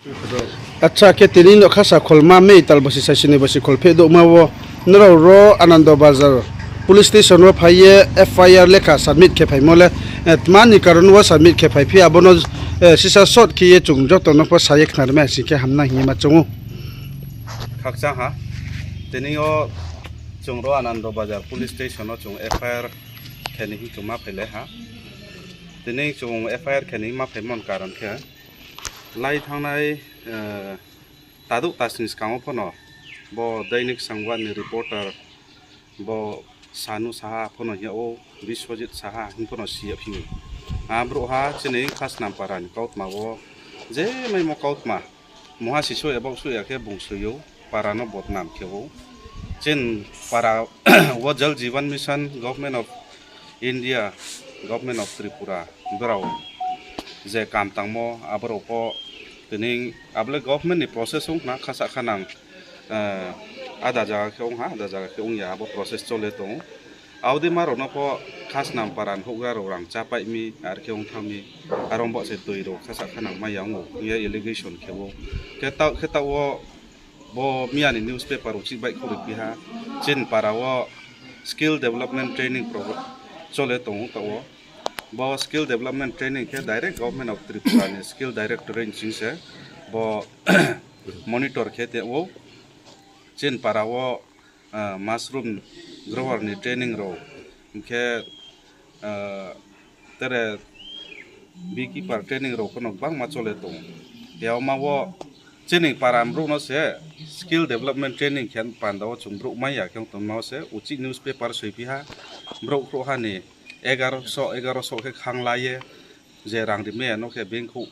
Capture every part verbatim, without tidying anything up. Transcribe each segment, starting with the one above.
Acha, khe tini no khasa kholma May tal bosi saisi ni bosi kholpheh douhma wo nrao ro Anando Bazar police station wo phai ye F I R lekha submit khe phaimo le, eh, tma ni karon wo submit khe phaiphi, abo no, eh, sisa short khe ye chung joto no pho sa ye khnarmai sing khe hamnai hing ye ma choung ou. Khakchang ha, tini yo chung ro Anando Bazar police station wo chung F I R khe ni hing chung ma phailai ha. Tini chung F I R khe ni ma phaimo ni karon khe, lai thanngnai, eh, tadouh tasni skang wo phono bo Dainik Sangbad ni reporter bo Sanu Saha phono hing yag ou, Biswajit Saha hing phono si yag phi ou. A brouhha chini Khasnampara ni kautma wo je maimo kautma mungha sisouh ya baohsouh ya khe bung soi ou, para no bodnam khe ou. Chini para wo Jal Jeevan Mission, Government of India, Government of Tripura, brao je kam tangmo, aborao pho tini abo le government ni process ong khna, khasa khanang, eh, ada zaga khe ong ha, ada zaga khe ong ya, abo process chole tong ou. Abo dei ma rao no pho Khasnampara ni houhgra rao rang chápai mi, are khe ong thanng mi, aro bo se toi rao khasa khanang mai ya ong ou hing ye allegation khe ou. Khe taoh, khe taoh wo bo miya ni newspaper rao chih baihkhouh ri phi ha, chini para wo skill development training program chole tong ou taoh wo. Bo skill development training khe direct Government of Tripura ni Skill Directorate ni sing se bo monitor khe tong ou. Chini para wo, ah, mushroom grower ni training rao, hing khe, ah, tere beekeeper training rao phono gbangma chole tong ou. Yama wo chini para brouh no se skill development training khe panda wo chung brouh mai ya khe ong tongma wo se uchih newspaper soi phi ha, brouh khrouhha ni egaro so, egaro so khe khang la ye, je rang rimai ya no khe bengkhouh,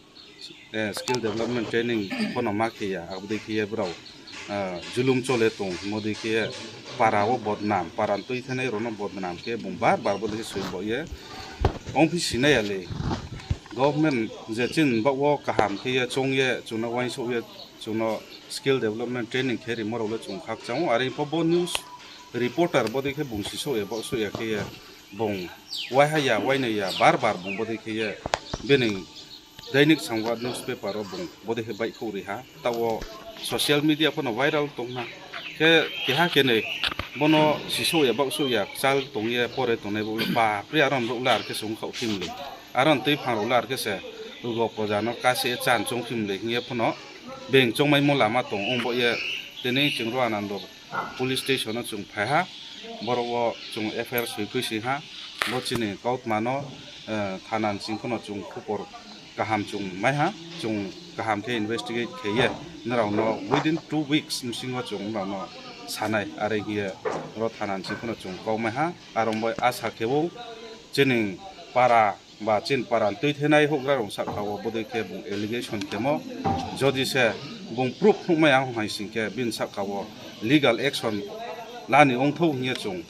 eh, skill development training phono ma khe ya, abo dei khe ye brao, ah, julum chole tong, mo dei khe ye para wo bodnam, para ni tuithenai rao no bodnam khe bung bar bar bo dei khe soi baoh ye ongphi sinai ya le. Government je chini baoh wo kaham khe ye choung ye, chung no uaingsouh ye, chung no skill development training khe rimo rao le chung khakchang ou, are pho bo news reporter bo dei khe bung sisouh ya baohsouh ya khe ye bung waiha ya, wainai ya, bar bar bung bo dei khe ye bini Dainik Sangbad newspaper wo bung bo dei khe baihkhouh ri ha, taoh wo social media phono viral tong na. Khe keha kenoi bo no sisouh ya baohsouh ya kchal tong ye pore tongnai brouh le, bapre, aro ni brouh le are khe se ongkhaoh phi mlei, aro ni tuiphang rao le are khe se lgo proja no kase ye chan choung phi mlei hing ye phono being choungmaimo lama tong ong baoh ye, tini chung ro Anando police station no chung phai ha, boro wo chung F I R soi khui sing ha, bo chini kautma no, eh, thana ni sing phono chung khupor kaham chung mai ha, chung kaham khe investigate khe ye nrao no within two weeks bsing wo chung nrao no sanai, are hing ye ro thana ni sing phono chung kau mai ha, aro bo asa khe ou chini para ba chini para ni tuithenai houhgra rao sahka wo bodei khe bung allegation khemo, jodi se bung proof phnuhmai ya ong hai sing khe bini sahka wo legal action la ni ongthou hing ye chung,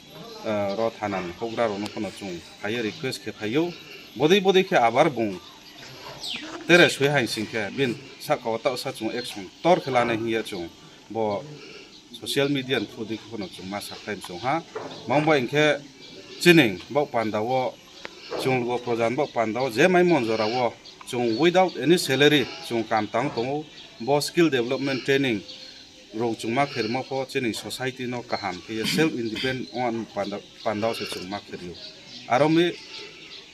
eh, ro thana ni houhgra rao no phono chung phai ye request khe phai ou. Bodei bodei khe abar bung tere soi hai sing khe bini sahka wo taohsa chung action ktor khe lanai hing ye chung bo social media ni through dei khe phono chung ma sakhlai msong ha. Mangba hing khe chini baoh panda wo chung lgo proja ni baoh panda wo je maimo jora wo chung without any salary chung kam tang tong ou. Bo skill development training rao chung ma kherimo pho chini society no kaham khe ye self independent ong panda, panda wo se chung ma kheri ou. Aro mi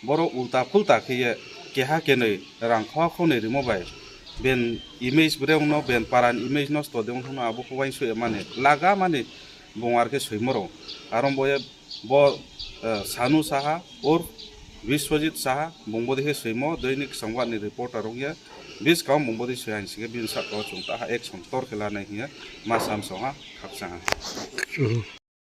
boro ulta phulta khe ye keha kenoi rang khoha khonoi rimo bai ben image breng no, ben para ni image nosto de ong thang no, abo pho uaingsouh ye mani laga mani bung ar khe soimo rao. Aro bo ye bo, eh, Sanu Saha or Biswajit Saha bung bodei khe soimo, Dainik Sangbad ni reporter ong ye, buskang bung bodei soi hai sing khe bini sahka wo chung taha action ktor khe lanai hing ye ma samsong ha, khakchang ha.